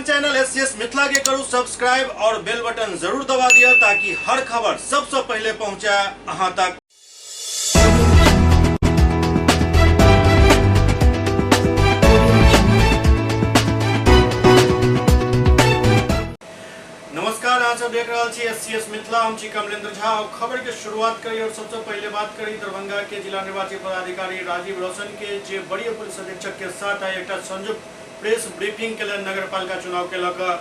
अपन channel SCS Mithila के करू सब्सक्राइब और बेल बटन जरूर दबा दिया ताकि हर खबर सबसे पहले पहुंचे अहां तक। नमस्कार, अहाँ सब देख रहल छी एससीएस मिथिला। हम छी कमलेंद्र झा और खबर के शुरुआत करी और सबसे पहले बात करी दरभंगा के जिला निर्वाची पदाधिकारी राजीव रोशन के, जे वरीय पुलिस अधीक्षक के साथ आइ एकटा संयुक्त प्रेस ब्रीफिंग के लेल नगरपालिका चुनाव के लऽ कऽ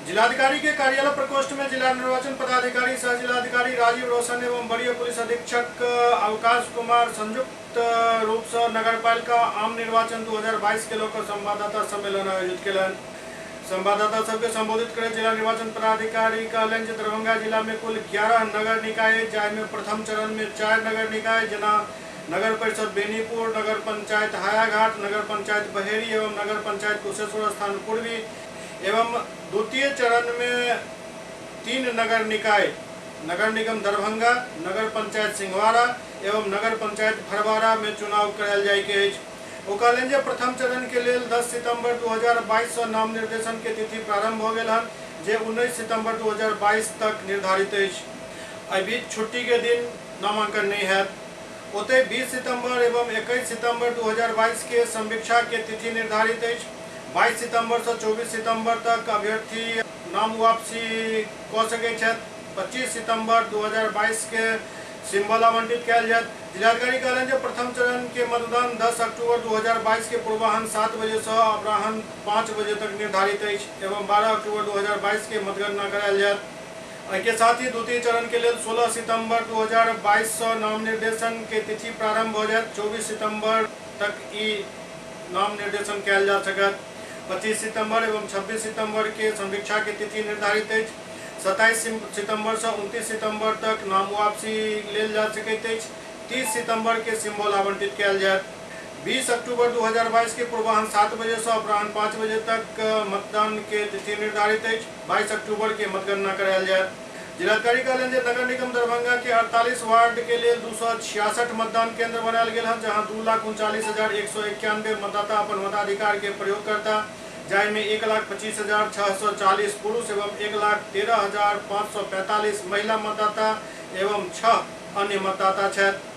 जिलाधिकारी के कार्यालय प्रकोष्ठ में जिला निर्वाचन पदाधिकारी सह जिलाधिकारी राजीव रोशन एवं वरीय पुलिस अधीक्षक अवकाश कुमार संयुक्त रूप से नगरपालिका आम निर्वाचन 2022 के लऽ कऽ संवाददाता सम्मेलन आयोजित केलनि। संवाददाता सबके संबोधित करैत जिला निर्वाचन पदाधिकारी कहलनि जे दरभंगा जिला में कुल 11 नगर निकाय अछि, जाहिमे प्रथम चरण में 4 नगर निकाय जेना नगर परिषद बेनीपुर, नगर पंचायत हायाघाट, नगर पंचायत बहेरी एवं नगर पंचायत कुशेश्वर स्थान पूर्वी एवं द्वितीय चरण में 3 नगर निकाय नगर निगम दरभंगा, नगर पंचायत सिंहवाड़ा एवं नगर पंचायत भरवाड़ा में चुनाव करायल जाय के अछि। ओ कहलनि जे प्रथम चरण के लेल 10 सितंबर 2022 सँ नाम निर्देशन के तिथि प्रारंभ भ गेल हन, जे 19 सितंबर 2022 तक निर्धारित अछि। एहि बीच छुट्टी के दिन नामांकन नहि हैत। ओतहि 20 सितंबर एवं 21 सितंबर 2022 के संवीक्षा के तिथि निर्धारित अछि। 22 सितंबर सँ 24 सितंबर तक अभ्यर्थी नाम वापसी कऽ सकैत छथि। 25 सितंबर 2022 के सिंबल आवंटित कयल जायत। जिलाधिकारी कहलनि जे प्रथम चरण के मतदान 10 अक्टूबर 2022 के पूर्वाह्न 7 बजे सँ अपराह्न 5 बजे तक निर्धारित अछि एवं 12 अक्टूबर 2022 के मतगणना करायल जायत। एहि के साथ ही द्वितीय चरण के लेल 16 सितंबर 2022 सँ नाम निर्देशन के तिथि प्रारंभ भ जायत। 24 सितंबर तक ई नाम निर्देशन कयल जा सकत। 25 सितंबर एवं 26 सितंबर के संवीक्षा के तिथि निर्धारित अछि। 27 सितंबर सँ 29 सितंबर तक नाम वापसी लेल जा सकैत अछि। 30 सितंबर के सिंबल आवंटित कयल जायत। 20 अक्टूबर 2022 के पूर्वाह्न 7 बजे सँ अपराह्न 5 बजे तक मतदान के तिथि निर्धारित अछि। 22 अक्टूबर के मतगणना करायल जायत। जिलाधिकारी कहलनि जे नगर निगम दरभंगा के 48 वार्ड के लेल 266 मतदान केंद्र बनायल गेल हन, जहां 2,39,191 मतदाता अपन मताधिकार के प्रयोग करता, जाहिमे 1,25,640 पुरुष एवं 1,13,545 महिला मतदाता एवं 6 अन्य मतदाता छथि।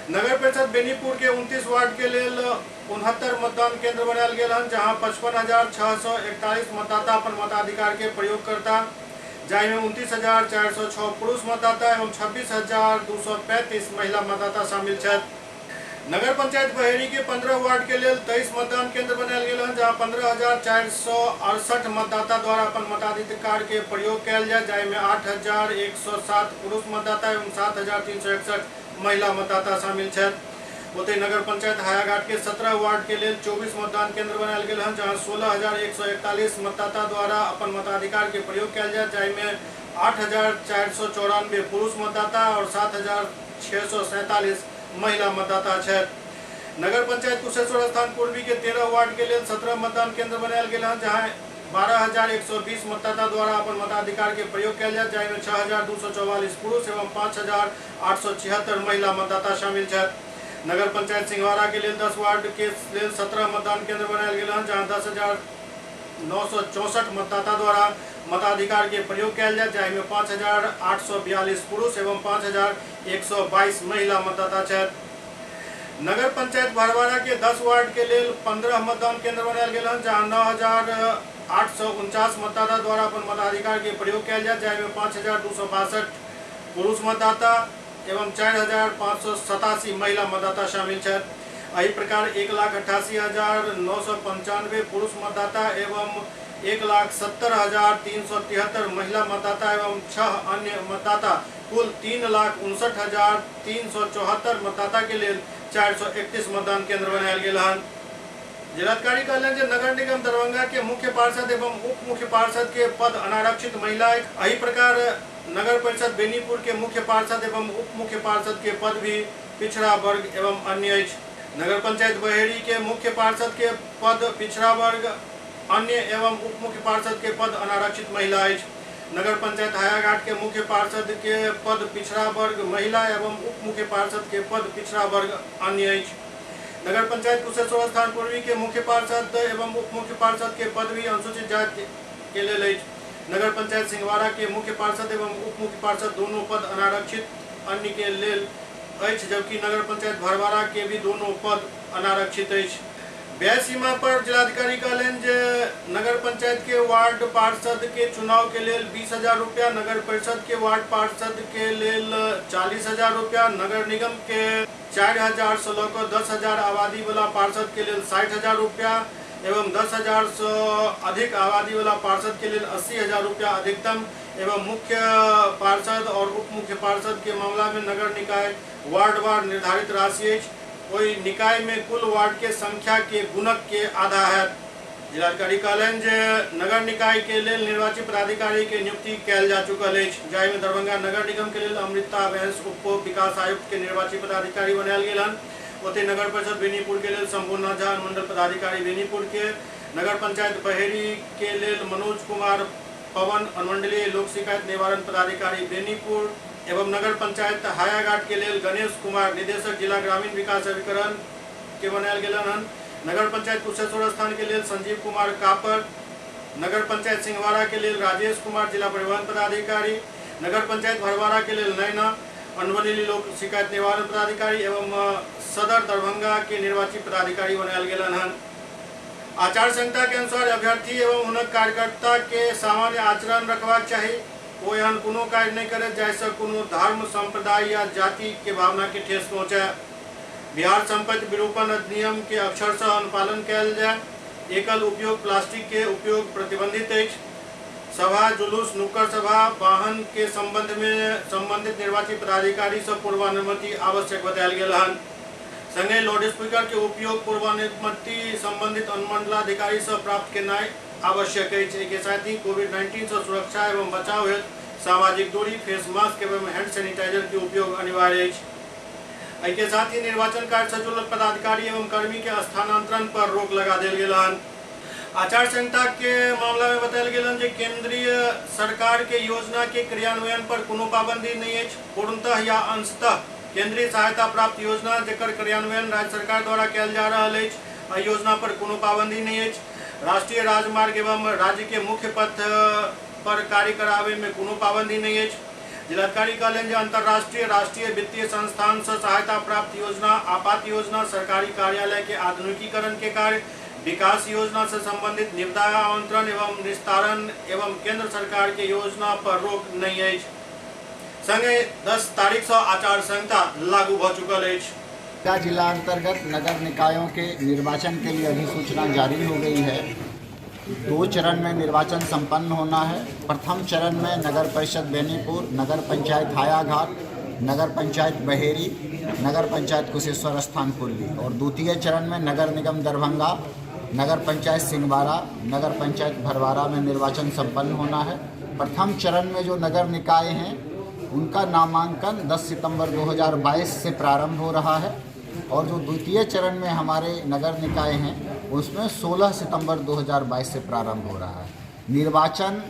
नगर परिषद बेनीपुर के 29 वार्ड के लेल 69 मतदान केंद्र बनायल गेल हन, जहां 55,641 मतदाता अपन मताधिकार के प्रयोग करता, जाहिमे 29,406 पुरुष मतदाता एवं 26,235 महिला मतदाता शामिल छथि। नगर पंचायत बहेरी के 15 वार्ड के लेल 23 मतदान केंद्र बनायल गेल हन, जहां 15,468 मतदाता द्वारा अपन मताधिकार के प्रयोग कयल जाय, जाहिमे 8,107 पुरुष मतदाता एवं 7,361 महिला मतदाता शामिल छथि। ओतहि नगर पंचायत हायाघाट के 17 वार्ड के लेल 24 मतदान केंद्र बनायल गेल हन, जहां 16,141 मतदाता द्वारा अपन मताधिकार के प्रयोग कयल जाय, जाहिमे 8,494 पुरुष मतदाता और 7,647 महिला मतदाता छथि। नगर पंचायत कुशेश्वर स्थान पूर्वी के 13 वार्ड के लेल 17 मतदान केंद्र बनायल गेल हन, जहां 12,120 मतदाता द्वारा अपन मताधिकार के प्रयोग कयल जाय, जाहिमे 6,244 पुरुष एवं 5,876 महिला मतदाता शामिल छथि। नगर पंचायत सिंहवाड़ा के लेल 10 वार्ड के लेल 17 मतदान केंद्र बनायल गेल हन, जहां 10,964 मतदाता द्वारा मताधिकार के प्रयोग कयल जाय, जाहिमे 5,842 पुरुष एवं 5,122 महिला मतदाता छथि। नगर पंचायत भरवाड़ा के 10 वार्ड के लेल 15 मतदान केंद्र बनायल गेल हन, जहां 9,849 मतदाता द्वारा अपन मताधिकार के प्रयोग कयल जाय, जाहिमे 5,262 पुरुष मतदाता एवं 4,587 महिला मतदाता शामिल छथि। एहि प्रकार 1,88,995 पुरुष मतदाता एवं 1,70,373 महिला मतदाता एवं 6 अन्य मतदाता कुल 3,59,374 मतदाता के लेल 431 मतदान केंद्र बनायल गेल हन। जिलाधिकारी कहलनि जे नगर निगम दरभंगा के मुख्य पार्षद एवं उप मुख्य पार्षद के पद अनारक्षित महिला अछि। एहि प्रकार नगर परिषद बेनीपुर के मुख्य पार्षद एवं उप मुख्य पार्षद के पद भी पिछड़ा वर्ग एवं अन्य अछि। नगर पंचायत बहेरी के मुख्य पार्षद के पद पिछड़ा वर्ग अन्य एवं उप मुख्य पार्षद के पद अनारक्षित महिला अछि। नगर पंचायत हायाघाट के मुख्य पार्षद के पद पिछड़ा वर्ग महिला एवं उप मुख्य पार्षद के पद पिछड़ा वर्ग अन्य अछि। नगर पंचायत कुशेश्वर स्थान पूर्वी के मुख्य पार्षद एवं उप मुख्य पार्षद के पद भी अनुसूचित जाति के लेल अछि। नगर पंचायत सिंहवाड़ा के मुख्य पार्षद एवं उप मुख्य पार्षद दोनों पद अनारक्षित अन्य के लेल अछि, जबकि नगर पंचायत भरवाड़ा के भी दोनों पद अनारक्षित अछि। व्यय सीमा पर जिलाधिकारी कहलनि जे नगर पंचायत के वार्ड पार्षद के चुनाव के लेल 20,000 रुपया, नगर परिषद के वार्ड पार्षद के लेल 40,000 रुपया, नगर निगम के 4,000 से लऽ कऽ 10,000 आबादी वाला पार्षद के लेल 60,000 रुपया एवं 10,000 से अधिक आबादी वाला पार्षद के लेल 80,000 रुपया अधिकतम एवं मुख्य पार्षद और उप मुख्य पार्षद के मामला में नगर निकाय वार्ड वार निर्धारित राशि अछि। ओहि निकाय में कुल वार्ड के संख्या के गुणक के आधा है। जिलाधिकारी कहलनि जे नगर निकाय के लेल निर्वाचित पदाधिकारी के नियुक्ति कयल जा चुकल अछि, जाहिमे दरभंगा नगर निगम के लेल अमृता बैंस उप विकास आयुक्त के निर्वाचित पदाधिकारी बनायल गेल हन। ओतहि नगर परिषद बेनीपुर के लेल शंभुनाथ झा अनुमंडल पदाधिकारी बेनीपुर के, नगर पंचायत बहेरी के लेल मनोज कुमार पवन अनुमंडलीय लोक शिकायत निवारण पदाधिकारी बेनीपुर एवं नगर पंचायत हायाघाट के लेल गणेश कुमार निदेशक जिला ग्रामीण विकास अभिकरण के बनायल गेल हन। नगर पंचायत कुशेश्वर स्थान के लेल संजीव कुमार कापर, नगर पंचायत सिंहवाड़ा के लेल राजेश कुमार जिला परिवहन पदाधिकारी, नगर पंचायत भरवाड़ा के लेल नैना अनुमंडलीय लोक शिकायत निवारण पदाधिकारी एवं सदर दरभंगा के निर्वाचित पदाधिकारी बनायल गेल हन। आचार संहिता के अनुसार अभ्यर्थी एवं हुनक कार्यकर्ता के सामान्य आचरण रखबाक चाही। ओ एहन कोनो कार्य नहि करे जाहिसँ कोनो धर्म, संप्रदाय या जाति के भावना के ठेस पहुँचे। बिहार संपत्ति विरूपण अधिनियम के अक्षरशः अनुपालन कयल जाय। एकल उपयोग प्लास्टिक के उपयोग प्रतिबंधित अछि। सभा, जुलूस, नुक्कड़ सभा, वाहन के संबंध में संबंधित निर्वाचित पदाधिकारी से पूर्वानुमति आवश्यक बतायल गेल हन। संगहि लाउडस्पीकर के उपयोग पूर्वानुमति संबंधित अनुमंडलाधिकारी से प्राप्त केनाइ आवश्यक अछि। एहि के साथ ही कोविड-19 से सुरक्षा एवं बचाव हेतु सामाजिक दूरी, फेस मास्क एवं हैंड सैनिटाइजर के उपयोग अनिवार्य अछि। एहि के साथ ही निर्वाचन कार्य से जुड़ल पदाधिकारी एवं कर्मी के स्थानांतरण पर रोक लगा देल गेल हन। आचार संहिता के मामला में बतायल गेल हन जे केंद्रीय सरकार के योजना के क्रियान्वयन पर कोनो पाबंदी नहीं अछि। पूर्णतः या अंशतः केंद्रीय सहायता प्राप्त योजना जकर क्रियान्वयन राज्य सरकार द्वारा कयल जा रहल अछि, एहि योजना पर कोनो पाबंदी नहीं अछि। राष्ट्रीय राजमार्ग एवं राज्य के मुख्य पथ पर कार्य करावे में कोनो पाबंदी नहीं अछि। जिलाधिकारी कहलनि जे अंतर्राष्ट्रीय राष्ट्रीय वित्तीय संस्थान से सहायता प्राप्त योजना, आपात योजना, सरकारी कार्यालय के आधुनिकीकरण के कार्य, विकास योजना से संबंधित निविदा आमंत्रण एवं निस्तारण एवं केंद्र सरकार के योजना पर रोक नहीं अछि। संगे 10 तारीख से आचार संहिता लागू भ चुकल अछि। जिला अंतर्गत नगर निकायों के निर्वाचन के लिए अधिसूचना जारी हो गई है। 2 चरण में निर्वाचन संपन्न होना है। प्रथम चरण में नगर परिषद बेनीपुर, नगर पंचायत हायाघाट, नगर पंचायत बहेरी, नगर पंचायत कुशेश्वर स्थान पूर्वी और द्वितीय चरण में नगर निगम दरभंगा, नगर पंचायत सिंहवाड़ा, नगर पंचायत भरवाड़ा में निर्वाचन संपन्न होना है। प्रथम चरण में जो नगर निकाय हैं उनका नामांकन 10 सितंबर 2022 से प्रारंभ हो रहा है और जो द्वितीय चरण में हमारे नगर निकाय हैं उसमें 16 सितंबर 2022 से प्रारंभ हो रहा है। निर्वाचन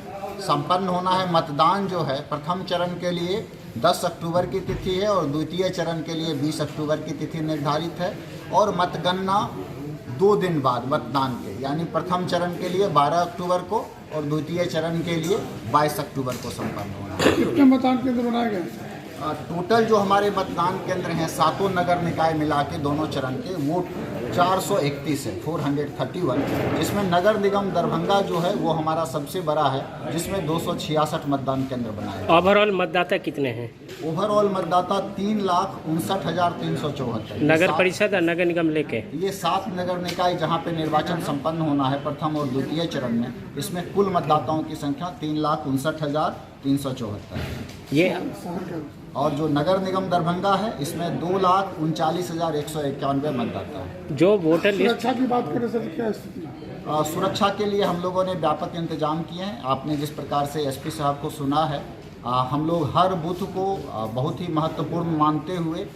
संपन्न होना है। मतदान जो है प्रथम चरण के लिए 10 अक्टूबर की तिथि है और द्वितीय चरण के लिए 20 अक्टूबर की तिथि निर्धारित है और मतगणना 2 दिन बाद मतदान के, यानी प्रथम चरण के लिए 12 अक्टूबर को और द्वितीय चरण के लिए 22 अक्टूबर को संपन्न होना है। कितने मतदान केंद्र बनाए गए? टोटल जो हमारे मतदान केंद्र हैं सातों नगर निकाय मिला के दोनों चरण के वो 431 है, 431, जिसमें नगर निगम दरभंगा जो है वो हमारा सबसे बड़ा है, जिसमें 266 मतदान केंद्र बनाए। ओवरऑल मतदाता कितने हैं? ओवरऑल मतदाता 3,59,374। नगर परिषद और नगर निगम लेके ये 7 नगर निकाय जहाँ पे निर्वाचन संपन्न होना है प्रथम और द्वितीय चरण में, इसमें कुल मतदाताओं की संख्या 3,59,374 है। ये और जो नगर निगम दरभंगा है इसमें 2,39,191 मतदाता है। जो वोटर लिस्ट सुरक्षा की बात करें सर, क्या स्थिति? सुरक्षा के लिए हम लोगों ने व्यापक इंतजाम किए हैं। आपने जिस प्रकार से एसपी साहब को सुना है, हम लोग हर बूथ को बहुत ही महत्वपूर्ण मानते हुए,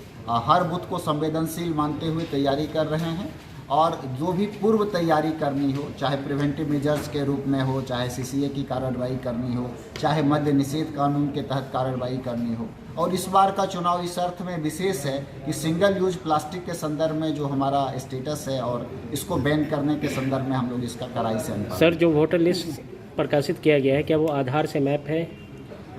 हर बूथ को संवेदनशील मानते हुए तैयारी कर रहे हैं। और जो भी पूर्व तैयारी करनी हो, चाहे प्रिवेंटिव मेजर्स के रूप में हो, चाहे सीसीए की कार्रवाई करनी हो, चाहे मद्य निषेध कानून के तहत कार्रवाई करनी हो। और इस बार का चुनाव इस अर्थ में विशेष है कि सिंगल यूज प्लास्टिक के संदर्भ में जो हमारा स्टेटस है और इसको बैन करने के संदर्भ में हम लोग इसका कड़ाई से अनुपालन। सर, जो वोटर लिस्ट प्रकाशित किया गया है, क्या वो आधार से मैप है?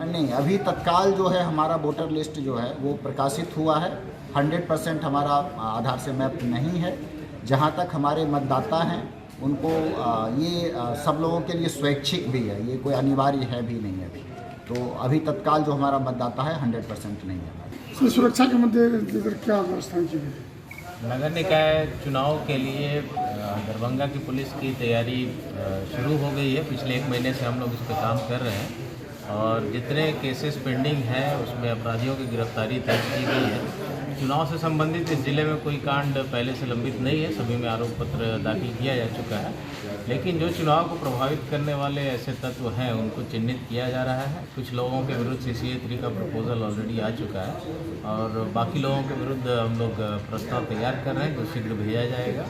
नहीं, अभी तत्काल जो है हमारा वोटर लिस्ट जो है वो प्रकाशित हुआ है। 100% हमारा आधार से मैप नहीं है। जहाँ तक हमारे मतदाता हैं उनको ये सब लोगों के लिए स्वैच्छिक भी है, ये कोई अनिवार्य है भी नहीं अभी। तो अभी तत्काल जो हमारा मतदाता है 100% नहीं है। सर, सुरक्षा के मद्देनजर क्या व्यवस्थाएं की गई? नगर निकाय चुनाव के लिए दरभंगा की पुलिस की तैयारी शुरू हो गई है। पिछले एक महीने से हम लोग इस पर काम कर रहे हैं और जितने केसेस पेंडिंग हैं उसमें अपराधियों की गिरफ्तारी दर्ज की गई है। चुनाव से संबंधित इस ज़िले में कोई कांड पहले से लंबित नहीं है, सभी में आरोप पत्र दाखिल किया जा चुका है। लेकिन जो चुनाव को प्रभावित करने वाले ऐसे तत्व हैं उनको चिन्हित किया जा रहा है। कुछ लोगों के विरुद्ध CCA 3 का प्रपोजल ऑलरेडी आ चुका है और बाकी लोगों के विरुद्ध हम लोग प्रस्ताव तैयार कर रहे हैं जो शीघ्र भेजा जाएगा।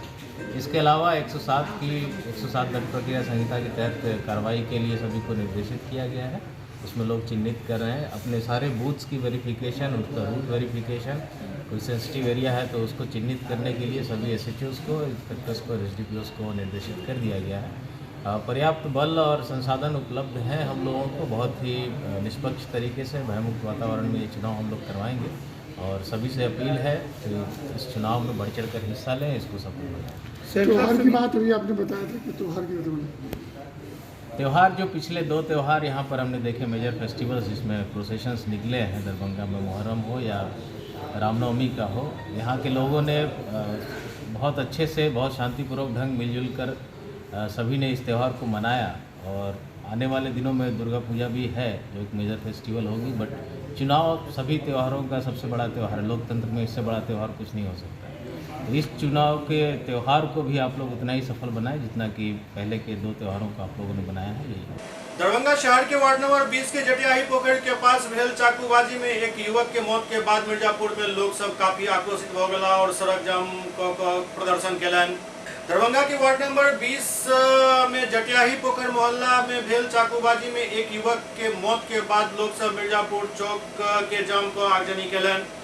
इसके अलावा 107 दंड प्रक्रिया संहिता के तहत कार्रवाई के लिए सभी को निर्देशित किया गया है। उसमें लोग चिन्हित कर रहे हैं। अपने सारे बूथ्स की वेरिफिकेशन, उसका रूट वेरिफिकेशन, कोई सेंसिटिव एरिया है तो उसको चिन्हित करने के लिए सभी SHOs को, इंस्पेक्टर्स को और SDPOs को निर्देशित कर दिया गया है। पर्याप्त बल और संसाधन उपलब्ध हैं हम लोगों को। बहुत ही निष्पक्ष तरीके से भयमुक्त वातावरण में ये चुनाव हम लोग करवाएंगे और सभी से अपील है कि इस चुनाव में बढ़ चढ़ कर हिस्सा लें, इसको सफल बनाएं। त्योहार की बात हुई, आपने बताया था कि त्योहार की बात। त्यौहार जो पिछले दो त्यौहार यहाँ पर हमने देखे मेजर फेस्टिवल्स जिसमें प्रोसेशंस निकले हैं दरभंगा में, मुहर्रम हो या रामनवमी का हो, यहाँ के लोगों ने बहुत अच्छे से, बहुत शांतिपूर्वक ढंग मिलजुल कर सभी ने इस त्यौहार को मनाया। और आने वाले दिनों में दुर्गा पूजा भी है जो एक मेजर फेस्टिवल होगी, बट चुनाव सभी त्योहारों का सबसे बड़ा त्यौहार है। लोकतंत्र में इससे बड़ा त्यौहार कुछ नहीं हो सकता। तो इस चुनाव के त्यौहार को भी आप लोग उतना ही सफल बनाएं जितना कि पहले के दो त्योहारों को आप लोगों ने बनाया है। यही। दरभंगा शहर के वार्ड नंबर 20 के जटियाही पोखर के पास भेल चाकूबाजी में एक युवक के मौत के बाद मिर्जापुर में लोग सब काफी आक्रोशित हो गया और सड़क जाम क प्रदर्शन केलनि। दरभंगा के वार्ड नंबर 20 में जटियाही पोखर मोहल्ला में भेल चाकूबाजी में एक युवक के मौत के बाद लोग सब मिर्जापुर चौक के जाम को आगजनी केलनि।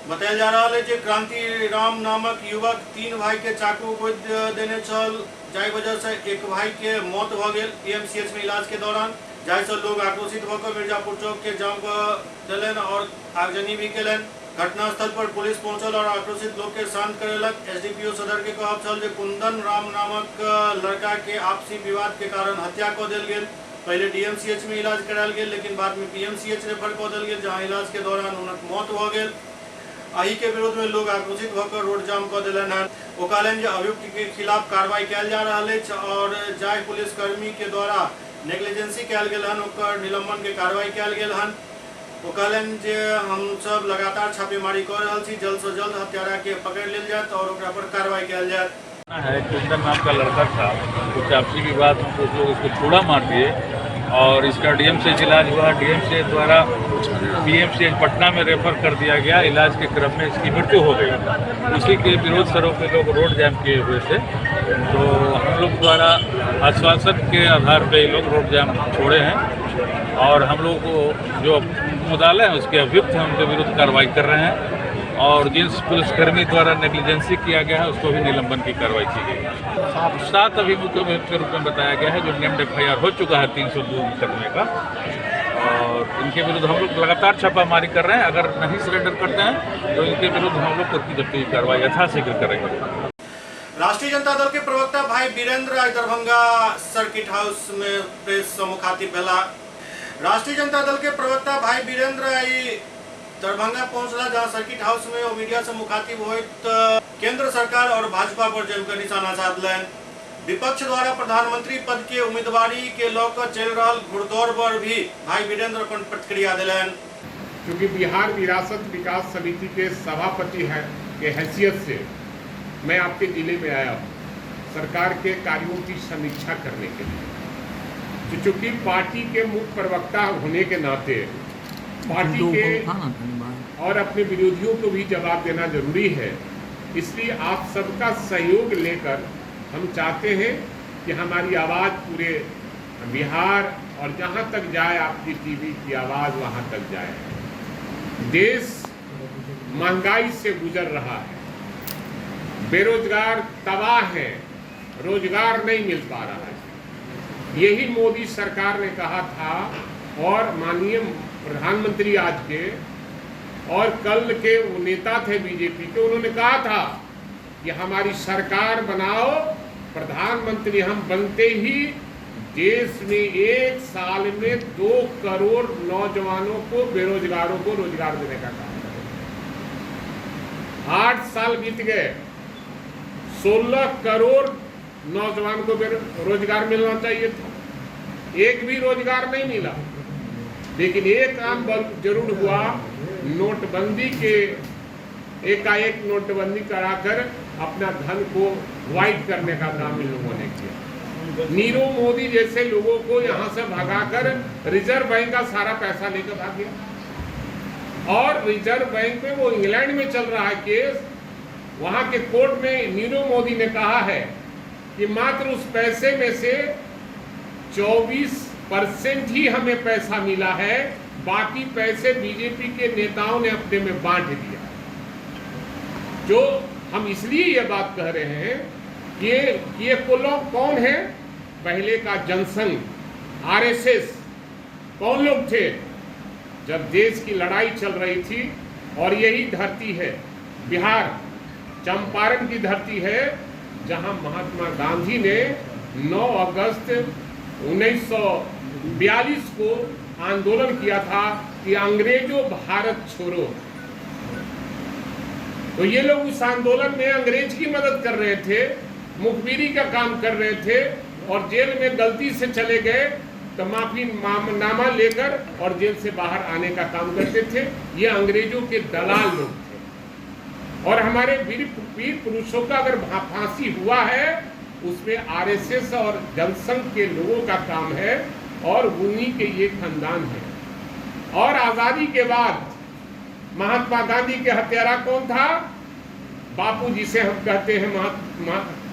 बतायल जा रहा है जे क्रांति राम नामक युवक 3 भाई के चाकू गोदि देने छल, जाहि वजह से एक भाई के मौत भ गेल पीएमसीएच में इलाज के दौरान, जाहि से लोग आक्रोशित होकर मिर्जापुर चौक के जाम क देलनि और आगजनी भी केलनि। घटनास्थल पर पुलिस पहुंचल और आक्रोशित लोग के शांत करेलक। एसडीपीओ सदर के कहब छल जे कुंदन राम नामक लड़का के आपसी विवाद के कारण हत्या क देल गेल। पहले डीएमसीएच में इलाज करायल गेल, लेकिन बाद में पीएमसीएच रेफर क देल गेल, जहां इलाज के दौरान हुनक मौत भ गेल। एहि के विरोध में लोग आक्रोशित होकर रोड जाम क देलनि हन। ओ कहलनि जे अभियुक्त के खिलाफ कार्रवाई कयल जा रहल अछि और जाहि पुलिसकर्मी के द्वारा नेग्लिजेंसी कयल गेल हन ओकर निलंबन के कार्रवाई कयल गेल हन। ओ कहलनि जे हमसब लगातार छापेमारी कऽ रहल छी, जल्द से जल्द हत्यारा के पकड़ि लेल जायत और ओकरा पर कार्रवाई कयल जायत। है कुंदन नाम का लड़का था, कुछ आपसी विवाद में कुछ लोग उसको छुरा मार दिए और इसका डीएमसीएच इलाज हुआ। डीएमसीएच द्वारा पीएमसीएच पटना में रेफर कर दिया गया। इलाज के क्रम में इसकी मृत्यु हो गई। उसी के विरोध स्वरूप ये लोग रोड जाम किए हुए थे, तो हम लोग द्वारा आश्वासन के आधार पर ये लोग रोड जाम छोड़े हैं और हम लोग को जो मुदाले हैं उसके अभियुक्त हैं उनके विरुद्ध कार्रवाई कर रहे हैं और जिन पुलिसकर्मी द्वारा नेग्लिजेंसी किया गया है उसको भी निलंबन की कार्रवाई की गई है। 7 अभियुक्त के रूप में बताया गया है जो नेम्ड एफआईआर हो चुका है 302 मुकदमे का, और इनके विरुद्ध हम लोग लगातार छापामारी कर रहे हैं। अगर नहीं सरेंडर करते हैं तो इनके विरुद्ध हम लोग कुर्की जब्ती की कार्रवाई यथाशीघ्र करेंगे। राष्ट्रीय जनता दल के प्रवक्ता भाई वीरेंद्र आज दरभंगा सर्किट हाउस में प्रेस से मुखातिब भेला। राष्ट्रीय जनता दल के प्रवक्ता भाई वीरेंद्र आई दरभंगा पहुंचला, जहां सर्किट हाउस में वो मीडिया से मुखातिब होइत केंद्र सरकार और भाजपा पर जमकर निशाना साधलनि। विपक्ष द्वारा प्रधानमंत्री पद के उम्मीदवारी के लऽ चलि रहल घुड़दौड़ पर भी भाई वीरेंद्र अपन प्रतिक्रिया देलनि। क्योंकि बिहार विरासत विकास समिति के सभापति हैं के हैसियत से मैं आपके जिले में आया हूँ सरकार के कार्यों की समीक्षा करने के लिए। तो चूँकि पार्टी के मुख्य प्रवक्ता होने के नाते पार्टी के और अपने विरोधियों को भी जवाब देना जरूरी है, इसलिए आप सबका सहयोग लेकर हम चाहते हैं कि हमारी आवाज़ पूरे बिहार और जहाँ तक जाए, आपकी टीवी की आवाज़ वहाँ तक जाए। देश महंगाई से गुजर रहा है, बेरोजगार तबाह है, रोजगार नहीं मिल पा रहा है। यही मोदी सरकार ने कहा था और माननीय प्रधानमंत्री आज के और कल के वो नेता थे बीजेपी के, उन्होंने कहा था कि हमारी सरकार बनाओ, प्रधानमंत्री हम बनते ही देश में 1 साल में 2 करोड़ नौजवानों को, बेरोजगारों को रोजगार देने का काम करेंगे। 8 साल बीत गए, 16 करोड़ नौजवान को रोजगार मिलना चाहिए था, एक भी रोजगार नहीं मिला। लेकिन एक काम जरूर हुआ, नोटबंदी के एकाएक नोटबंदी कराकर अपना धन को वाइट करने का काम इन लोगों ने किया। नीरव मोदी जैसे लोगों को यहाँ से भगाकर रिजर्व बैंक का सारा पैसा लेकर भाग गया। और रिजर्व बैंक में वो इंग्लैंड में चल रहा है केस, वहाँ के कोर्ट में नीरव मोदी ने कहा है कि मात्र उस पैसे में से 24% ही हमें पैसा मिला है, बाकी पैसे बीजेपी के नेताओं ने अपने में बांट दिया। जो हम इसलिए ये बात कह रहे हैं कि ये लोग कौन है? पहले का जनसंघ, आरएसएस, कौन लोग थे जब देश की लड़ाई चल रही थी? और यही धरती है बिहार, चंपारण की धरती है, जहां महात्मा गांधी ने 9 अगस्त 1942 को आंदोलन किया था कि अंग्रेजों भारत छोड़ो। तो ये लोग उस आंदोलन में अंग्रेज की मदद कर रहे थे, मुखबिरी का काम कर रहे थे और जेल में गलती से चले गए तो माफी नामा लेकर और जेल से बाहर आने का काम करते थे। ये अंग्रेजों के दलाल लोग थे। और हमारे वीर पुरुषों का अगर फांसी हुआ है, उसमें आरएसएस और जनसंघ के लोगों का काम है और उन्हीं के ये खानदान है। और आज़ादी के बाद महात्मा गांधी के हत्यारा कौन था? बापू जिसे हम कहते हैं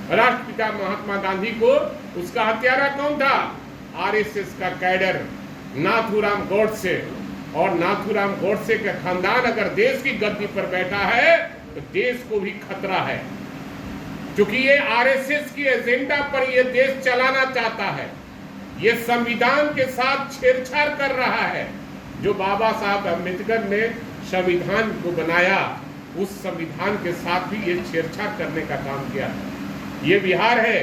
राष्ट्रपिता महात्मा गांधी को, उसका हत्यारा कौन था? आरएसएस का कैडर नाथूराम गोडसे। और नाथूराम गोडसे का खानदान अगर देश की गद्दी पर बैठा है तो देश को भी खतरा है, क्योंकि ये आरएसएस की एजेंडा पर ये देश चलाना चाहता है। ये संविधान के साथ छेड़छाड़ कर रहा है। जो बाबा साहब अम्बेडकर ने संविधान को बनाया, उस संविधान के साथ भी ये छेड़छाड़ करने का काम किया। ये बिहार है,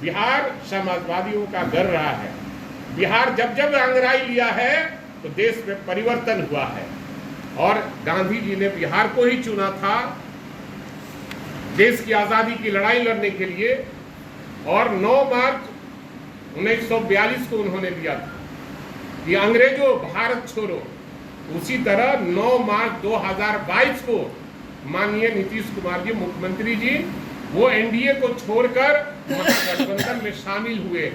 बिहार समाजवादियों का गढ़ रहा है। बिहार जब जब अंगड़ाई लिया है तो देश में परिवर्तन हुआ है। और गांधी जी ने बिहार को ही चुना था देश की आज़ादी की लड़ाई लड़ने के लिए। और 9 मार्च 1942 को उन्होंने लिया था कि अंग्रेजों भारत छोड़ो। उसी तरह 9 मार्च 2022 को माननीय नीतीश कुमार जी मुख्यमंत्री जी वो एनडीए को छोड़कर महागठबंधन में शामिल हुए।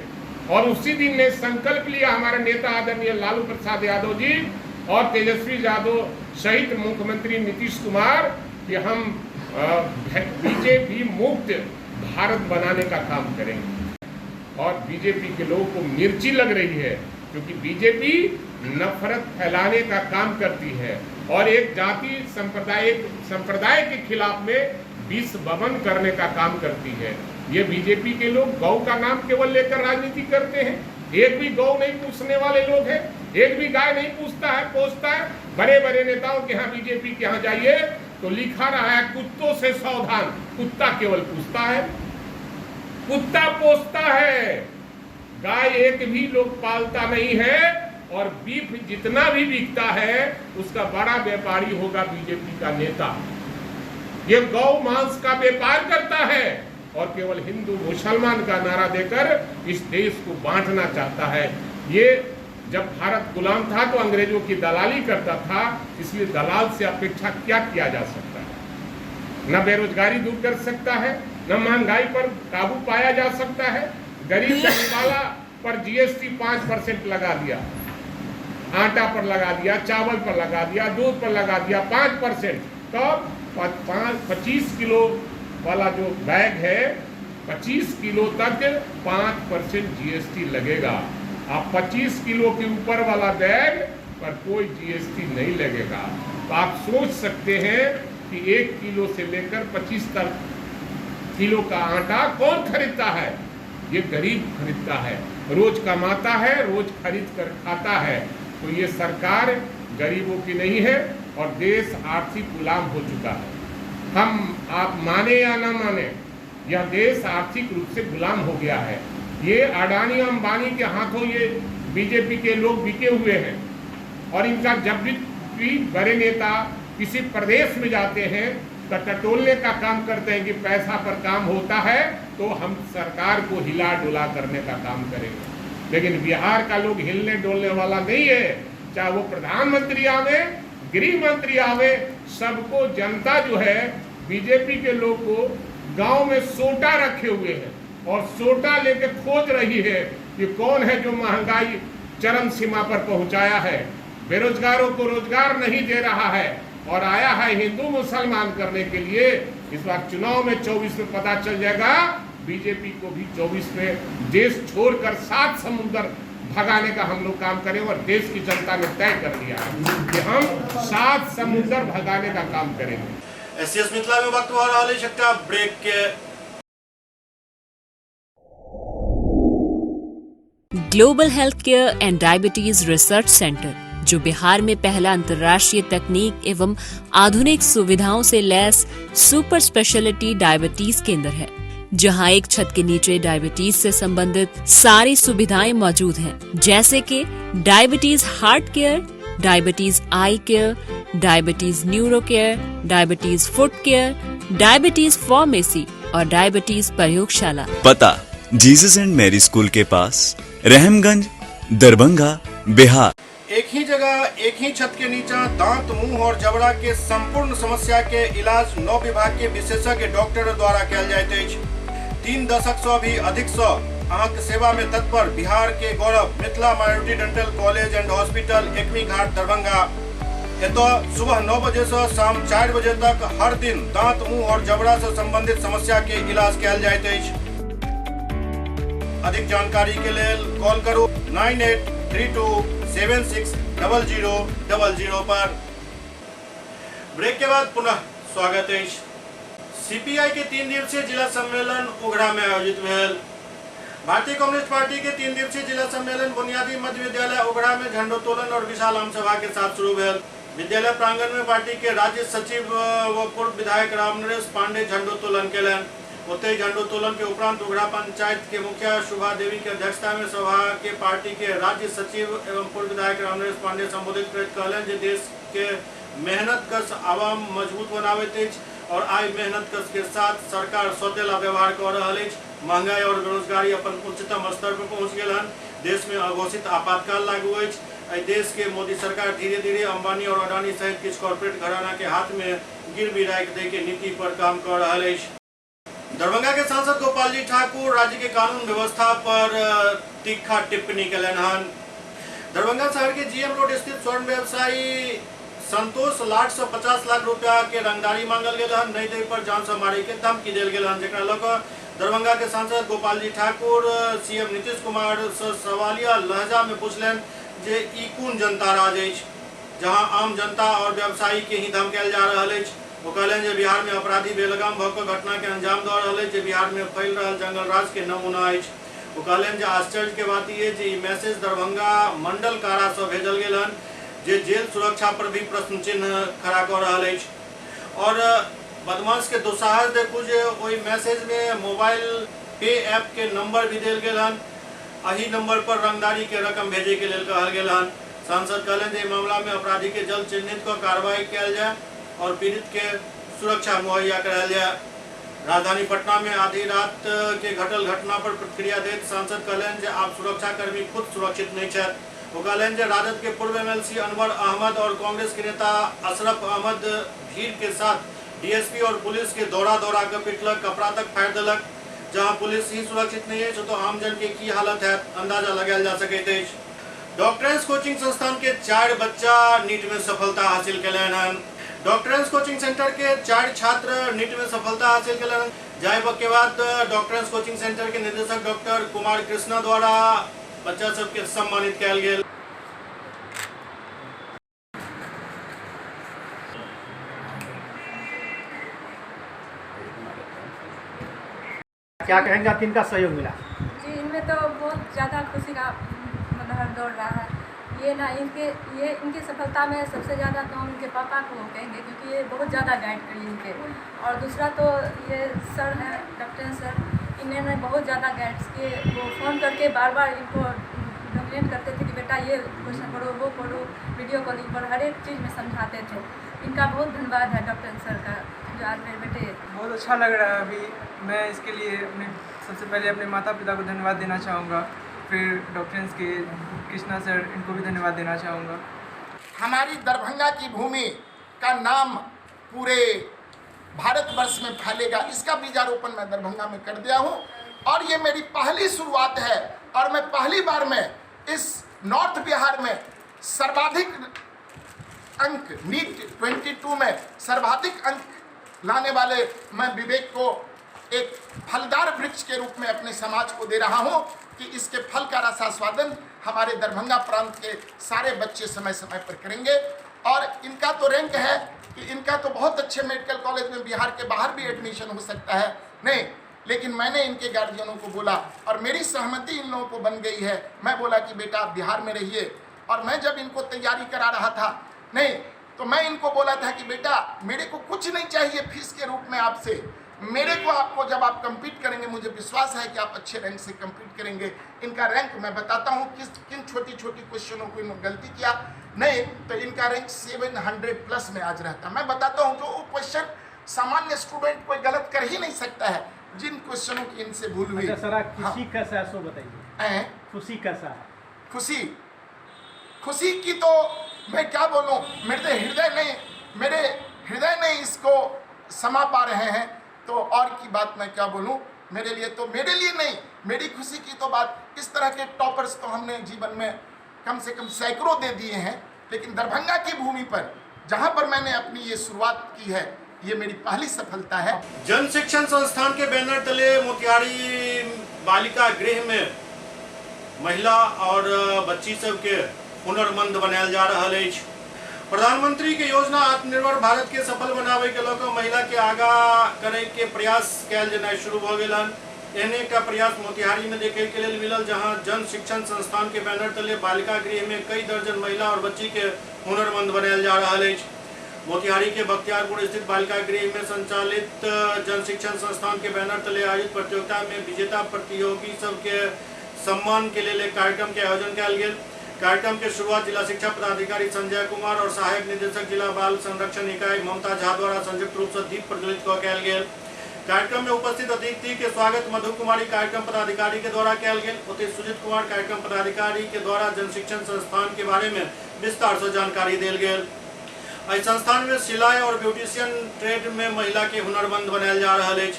और उसी दिन ने संकल्प लिया हमारे नेता आदरणीय लालू प्रसाद यादव जी और तेजस्वी यादव सहित मुख्यमंत्री नीतीश कुमार कि हम बीजेपी मुक्त भारत बनाने का काम करेंगे। और बीजेपी के लोगों को मिर्ची लग रही है, क्योंकि बीजेपी नफरत फैलाने का काम करती है और एक जाति संप्रदाय के खिलाफ में विष बमन करने का काम करती है। ये बीजेपी के लोग गौ का नाम केवल लेकर राजनीति करते हैं। एक भी गौ नहीं पूछने वाले लोग हैं, एक भी गाय नहीं पूछता है, पोसता है। बड़े बड़े नेताओं के यहाँ, बीजेपी के यहाँ जाइए तो लिखा रहा है कुत्तों से सावधान। कुत्ता केवल पूछता है, कुत्ता पोसता है, गाय एक भी लोग पालता नहीं है। और बीफ जितना भी बिकता है उसका बड़ा व्यापारी होगा बीजेपी का नेता। ये गौ मांस का व्यापार करता है और केवल हिंदू मुसलमान का नारा देकर इस देश को बांटना चाहता है। ये जब भारत गुलाम था तो अंग्रेजों की दलाली करता था, इसलिए दलाल से अपेक्षा क्या किया जा सकता है? न बेरोजगारी दूर कर सकता है, न महंगाई पर काबू पाया जा सकता है। गरीब वाला पर जीएसटी 5% लगा दिया, आटा पर लगा दिया, चावल पर लगा दिया, दूध पर लगा दिया 5%। तब 25 किलो वाला जो बैग है 25 किलो तक 5% जीएसटी लगेगा। आप 25 किलो के ऊपर वाला बैग पर कोई जीएसटी नहीं लगेगा। तो आप सोच सकते हैं कि 1 किलो से लेकर 25 तक किलो का आटा कौन खरीदता है? ये गरीब खरीदता है, रोज कमाता है, रोज खरीद कर खाता है। तो ये सरकार गरीबों की नहीं है और देश आर्थिक गुलाम हो चुका है। हम आप माने या ना माने, यह देश आर्थिक रूप से गुलाम हो गया है। ये अडानी अंबानी के हाथों ये बीजेपी के लोग बिके हुए हैं और इनका जब भी बड़े नेता किसी प्रदेश में जाते हैं तो टटोलने का काम करते हैं कि पैसा पर काम होता है तो हम सरकार को हिला डुला करने का काम करेंगे। लेकिन बिहार का लोग हिलने डोलने वाला नहीं है। चाहे वो प्रधानमंत्री आवे, गृह मंत्री आवे, सबको जनता जो है बीजेपी के लोग को गांव में सोटा रखे हुए हैं और सोटा लेके खोज रही है कि कौन है जो महंगाई चरम सीमा पर पहुंचाया है, बेरोजगारों को रोजगार नहीं दे रहा है और आया है हिंदू मुसलमान करने के लिए। इस बार चुनाव में 24 में पता चल जाएगा, बीजेपी को भी 24 में देश छोड़कर 7 समुंदर भगाने का हम लोग काम करेंगे और देश की जनता ने तय कर लिया है कि हम 7 समुंदर भगाने का काम करेंगे। एससीएस मिथिला में वक्त भऽ रहल अछि एकटा ब्रेक के। Global health care and diabetes research centre, जो बिहार में पहला अंतर्राष्ट्रीय तकनीक एवं आधुनिक सुविधाओं से लैस सुपर स्पेशलिटी डायबिटीज केंद्र है, जहां एक छत के नीचे डायबिटीज से संबंधित सारी सुविधाएं मौजूद हैं, जैसे कि diabetes heart care, diabetes eye care, diabetes neuro care, diabetes foot care, diabetes pharmacy और डायबिटीज प्रयोगशाला। पता जीसस एंड मैरी स्कूल के पास, रहमगंज, दरभंगा, बिहार। एक ही जगह एक ही छत के नीचा दांत, मुंह और जबड़ा के संपूर्ण समस्या के इलाज 9 विभाग के विशेषज्ञ डॉक्टर द्वारा कयल जाइत अछि। 3 दशक से भी अधिक से अहाँके सेवा में तत्पर बिहार के गौरव Mithila minority dental college and hospital, Ekmi Ghat, Darbhanga. एतऽ सुबह 9 बजे से शाम 4 बजे तक हर दिन दांत, मुंह और जबड़ा से संबंधित समस्या के इलाज कयल जाइत अछि। अधिक जानकारी के लेल कॉल करू 9832 760000 पर। ब्रेक के बाद पुनः स्वागत है। सीपीआई के 3 दिवसीय जिला सम्मेलन उघरा में आयोजित भेल। भारतीय कम्युनिस्ट पार्टी के 3 दिवसीय जिला सम्मेलन बुनियादी मध्य विद्यालय उघरा में झंडोत्तोलन और विशाल आम सभा के साथ शुरू भेल। विद्यालय प्रांगण में पार्टी के राज्य सचिव व पूर्व विधायक रामनरेश पांडे झंडोत्तोलन केलनि। ओतहि झंडोत्तोलन के उपरांत उघरा पंचायत के मुखिया शोभा देवी के अध्यक्षता में सभा के पार्टी के राज्य सचिव एवं पूर्व विधायक रामनरेश पांडे संबोधित करैत कहलनि जे देश के मेहनत कश आवाम मजबूत बनाबैत अछि और आइ मेहनत कश के साथ सरकार सौतेला व्यवहार कऽ रहल अछि। महंगाई और बेरोजगारी अपन उच्चतम स्तर पर पहुंच गेल हन। देश में अघोषित आपातकाल लागू अछि। एहि देश के मोदी सरकार धीरे धीरे अंबानी और अडानी सहित किछु कॉर्पोरेट घराना के हाथ में गिरवी राखि दै के नीति पर काम कऽ रहल अछि। दरभंगा के सांसद गोपाल जी ठाकुर राज्य के कानून व्यवस्था पर तीखा टिप्पणी केलनि हन। दरभंगा शहर के जीएम रोड स्थित स्वर्ण व्यवसायी संतोष लाख से 50 लाख रुपया के रंगदारी मांगल गेल हन, नहीं दे पर जान से मारे के धमकी देल गेल हन, जेकरा लऽ कऽ दरभंगा के सांसद गोपाल जी ठाकुर सीएम नीतीश कुमार से सवालिया लहजा में पूछलनि जे ई कोन जनता राज अछि जहां आम जनता और व्यवसायी के ही धमकायल जा रहल अछि। ओ कहलनि जे बिहार में अपराधी बेलगाम भऽ कऽ घटना के अंजाम दऽ रहल अछि, जे बिहार में फैल रहल जंगल राज के नमूना अछि। ओ कहलनि जे आश्चर्य के बात ई अछि जे ई मैसेज दरभंगा मंडल कारा से भेजल गेल हन, जे जेल सुरक्षा पर भी प्रश्न चिन्ह खड़ा कऽ रहल अछि। और बदमाश के दुस्साहस देखू जे ओहि मैसेज में मोबाइल पे ऐप के नंबर भी देल गेल हन, एही नंबर पर रंगदारी के रकम भेजे के लेल कहल गेल हन। सांसद कहलनि जे मामला में अपराधी के जल्द चिन्हित कऽ कार्रवाई कयल जाय और पीड़ित के सुरक्षा मुहैया करायल जाय। राजधानी पटना में आधी रात के घटल घटना पर प्रतिक्रिया दैत सांसद कहलनि जे आब सुरक्षाकर्मी खुद सुरक्षित नहीं छथि। ओ कहलनि जे राजद के पूर्व एमएलसी अनवर अहमद और कांग्रेस के नेता अशरफ अहमद भीड़ के साथ डीएसपी और पुलिस के दौरा दौरा के पिटलक, कपड़ा तक फाड़ि देलक। जहां पुलिस ही सुरक्षित नहीं अछि तो आमजन के की हालत है अंदाजा लगायल जा सकैत अछि। डॉक्टरेंस कोचिंग संस्थान के 4 बच्चा नीट में सफलता हासिल केलनि हन। डॉक्टरेंस कोचिंग सेंटर के 4 छात्र नीट में सफलता हासिल केलनि। जाहि के बाद डॉक्टरेंस कोचिंग सेंटर के निदेशक डॉक्टर कुमार कृष्णा द्वारा बच्चा सबके सम्मानित कयल गेल। क्या कहेंगे, किनका सहयोग मिला? जी, इनमें तो बहुत ज़्यादा खुशी का मतलब दौड़ रहा है। ये ना इनके ये इनकी सफलता में सबसे ज़्यादा तो हम इनके पापा को कहेंगे, क्योंकि ये बहुत ज़्यादा गाइड करी इनके। और दूसरा तो ये सर हैं, डॉक्टर सर, इन्होंने बहुत ज़्यादा गाइड्स किए। वो फ़ोन करके बार बार इनको डोमिनेट करते थे कि बेटा ये क्वेश्चन पढ़ो, वो पढ़ो, वीडियो कॉलिंग पर हर एक चीज़ में समझाते थे। इनका बहुत धन्यवाद है डॉक्टर सर का, जो आज मेरे बेटे। बहुत अच्छा लग रहा है अभी। मैं इसके लिए अपने सबसे पहले अपने माता पिता को धन्यवाद देना चाहूँगा, फिर डॉक्टर्स के कृष्णा सर, इनको भी धन्यवाद देना चाहूँगा। हमारी दरभंगा की भूमि का नाम पूरे भारतवर्ष में फैलेगा, इसका बीजारोपण मैं दरभंगा में कर दिया हूँ। और ये मेरी पहली शुरुआत है और मैं पहली बार में इस नॉर्थ बिहार में सर्वाधिक अंक नीट 22 में सर्वाधिक अंक लाने वाले मैं विवेक को एक फलदार वृक्ष के रूप में अपने समाज को दे रहा हूं कि इसके फल का रसास्वादन हमारे दरभंगा प्रांत के सारे बच्चे समय समय पर करेंगे। और इनका तो रैंक है कि इनका तो बहुत अच्छे मेडिकल कॉलेज में बिहार के बाहर भी एडमिशन हो सकता है, नहीं, लेकिन मैंने इनके गार्जियनों को बोला और मेरी सहमति इन लोगों को बन गई है। मैं बोला कि बेटा आप बिहार में रहिए। और मैं जब इनको तैयारी करा रहा था, नहीं तो मैं इनको बोला था कि बेटा मेरे को कुछ नहीं चाहिए फीस के रूप में आपसे, मेरे को आपको जब आप कम्पीट करेंगे, मुझे विश्वास है कि आप अच्छे रैंक से कम्पीट करेंगे। इनका रैंक मैं बताता हूँ किस किन छोटी छोटी क्वेश्चनों को इन्होंने गलती किया, नहीं तो इनका रैंक 700 प्लस में आज रहता। मैं बताता हूँ जो वो क्वेश्चन सामान्य स्टूडेंट कोई गलत कर ही नहीं सकता है, जिन क्वेश्चनों की इनसे भूल हुई। अच्छा सर, खुशी कैसा है सो बताइए। खुशी कैसा है? खुशी, खुशी की तो मैं क्या बोलूँ, मेरे हृदय नहीं इसको समा पा रहे हैं, तो और की बात मैं क्या बोलूँ। मेरे लिए तो, मेरे लिए नहीं, मेरी खुशी की तो बात, इस तरह के टॉपर्स तो हमने जीवन में कम से कम सैकड़ों दे दिए हैं, लेकिन दरभंगा की भूमि पर जहाँ पर मैंने अपनी ये शुरुआत की है, ये मेरी पहली सफलता है। जन शिक्षण संस्थान के बैनर तले मोतिहारी बालिका गृह में महिला और बच्ची सबके हुनरमंद बनायल जा रहा है। प्रधानमंत्री के योजना आत्मनिर्भर भारत के सफल बनावे के लऽ कऽ महिला के आगा करे के प्रयास कयल जेनाइ शुरू भऽ गेल हन। एहने एकटा प्रयास मोतिहारी में देखे के लेल मिलल, जहां जन शिक्षण संस्थान के बैनर तले बालिका गृह में कई दर्जन महिला और बच्ची के हुनरमंद बनायल जा रहा है। मोतिहारी के बख्तियारपुर स्थित बालिका गृह में संचालित जन शिक्षण संस्थान के बैनर तले आयोजित प्रतियोगिता में विजेता प्रतियोगी सबके सम्मान के लिए एक कार्यक्रम के आयोजन कयल गेल। कार्यक्रम के शुरुआत जिला शिक्षा पदाधिकारी संजय कुमार और सहायक निदेशक जिला बाल संरक्षण इकाई ममता झा द्वारा संयुक्त रूप से दीप प्रज्वलित कऽ कयल गेल। कार्यक्रम में उपस्थित अतिथि के स्वागत मधु कुमारी कार्यक्रम पदाधिकारी के द्वारा कयल गेल। ओतहि सुजीत कुमार कार्यक्रम पदाधिकारी के द्वारा जन शिक्षण संस्थान के बारे में विस्तार से जानकारी देल गेल। एहि संस्थान में सिलाई और ब्यूटिशियन ट्रेड में महिला के हुनरमंद बनायल जा रहा है।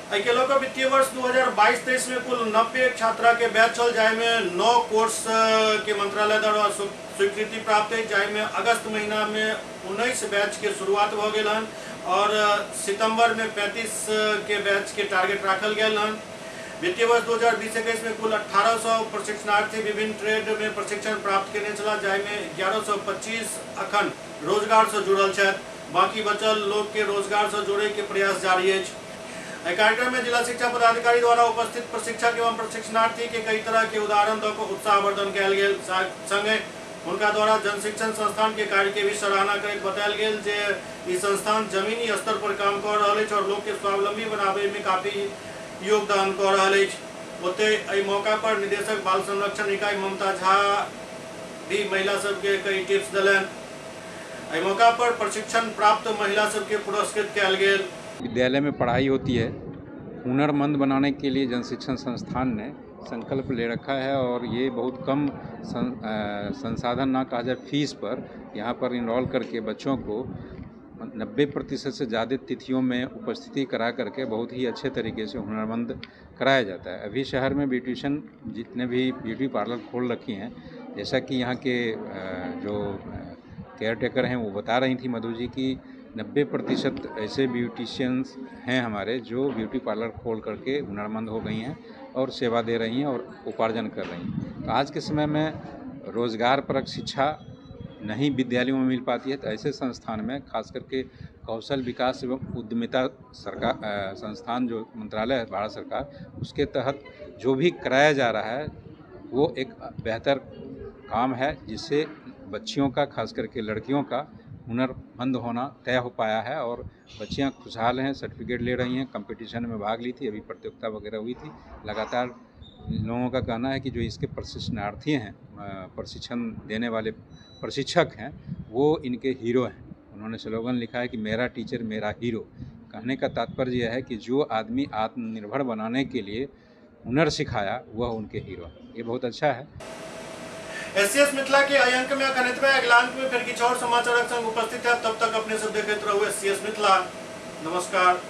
एहिके लऽ कऽ वित्तीय वर्ष 2022-23 में कुल 90 छात्रा के बैच छल, जाहिमे 9 कोर्स के मंत्रालय द्वारा स्वीकृति प्राप्त है, जाहिमे अगस्त महीना में 19 बैच के शुरुआत भऽ गेल हन और सितंबर में 35 के बैच के टारगेट राखल गेल हन। वित्तीय वर्ष 2020-21 में कुल 1800 प्रशिक्षणार्थी विभिन्न ट्रेड में प्रशिक्षण प्राप्त केने छलाह, जाहिमे 1125 अखन रोजगार से जुड़ल छथि। बाकी बचल लोग के रोजगार से जोड़े के प्रयास जारी अछि। एहि कार्यक्रम में जिला शिक्षा पदाधिकारी द्वारा उपस्थित प्रशिक्षक एवं प्रशिक्षणार्थी के कई तरह के उदाहरण दऽ कऽ उत्साहवर्धन कयल गेल। संगे हुनका द्वारा जन शिक्षण संस्थान के कार्य के भी सराहना करैत बतायल गेल जे ई संस्थान जमीनी स्तर पर काम कऽ रहल अछि और लोग के स्वावलंबी बनाबे में काफी योगदान कऽ रहल अछि। ओतहि एहि मौका पर निदेशक बाल संरक्षण इकाई ममता झा भी महिला सबके कई टिप्स देलनि। एहि मौका पर प्रशिक्षण प्राप्त महिला सबके पुरस्कृत कयल गेल। विद्यालय में पढ़ाई होती है, हुनरमंद बनाने के लिए जन शिक्षण संस्थान ने संकल्प ले रखा है और ये बहुत कम संसाधन ना कहा जाए फीस पर यहाँ पर इनरोल करके बच्चों को 90% से ज़्यादा तिथियों में उपस्थिति करा करके बहुत ही अच्छे तरीके से हुनरमंद कराया जाता है। अभी शहर में ब्यूटिशियन जितने भी ब्यूटी पार्लर खोल रखी हैं, जैसा कि यहाँ के जो केयर टेकर हैं वो बता रही थी मधु जी की 90% ऐसे ब्यूटिशियंस हैं हमारे जो ब्यूटी पार्लर खोल करके हुनरमंद हो गई हैं और सेवा दे रही हैं और उपार्जन कर रही हैं। तो आज के समय में रोज़गार परक शिक्षा नहीं विद्यालयों में मिल पाती है, तो ऐसे संस्थान में खास करके कौशल विकास एवं उद्यमिता सरकार संस्थान जो मंत्रालय है भारत सरकार, उसके तहत जो भी कराया जा रहा है वो एक बेहतर काम है, जिससे बच्चियों का, खास करके लड़कियों का हुनरमंद होना तय हो पाया है और बच्चियां खुशहाल हैं, सर्टिफिकेट ले रही हैं। कंपटीशन में भाग ली थी, अभी प्रतियोगिता वगैरह हुई थी। लगातार लोगों का कहना है कि जो इसके प्रशिक्षणार्थी हैं, प्रशिक्षण देने वाले प्रशिक्षक हैं, वो इनके हीरो हैं। उन्होंने स्लोगन लिखा है कि मेरा टीचर मेरा हीरो। कहने का तात्पर्य यह है कि जो आदमी आत्मनिर्भर बनाने के लिए हुनर सिखाया वह उनके हीरो हैं। ये बहुत अच्छा है। एससीएस मिथिला के एहि अंक में अखन एतबे। अगिला अंक में फेर किछु और समाचारक संग उपस्थित है। तब तक अपने सब देखैत रहू एससीएस मिथिला। नमस्कार।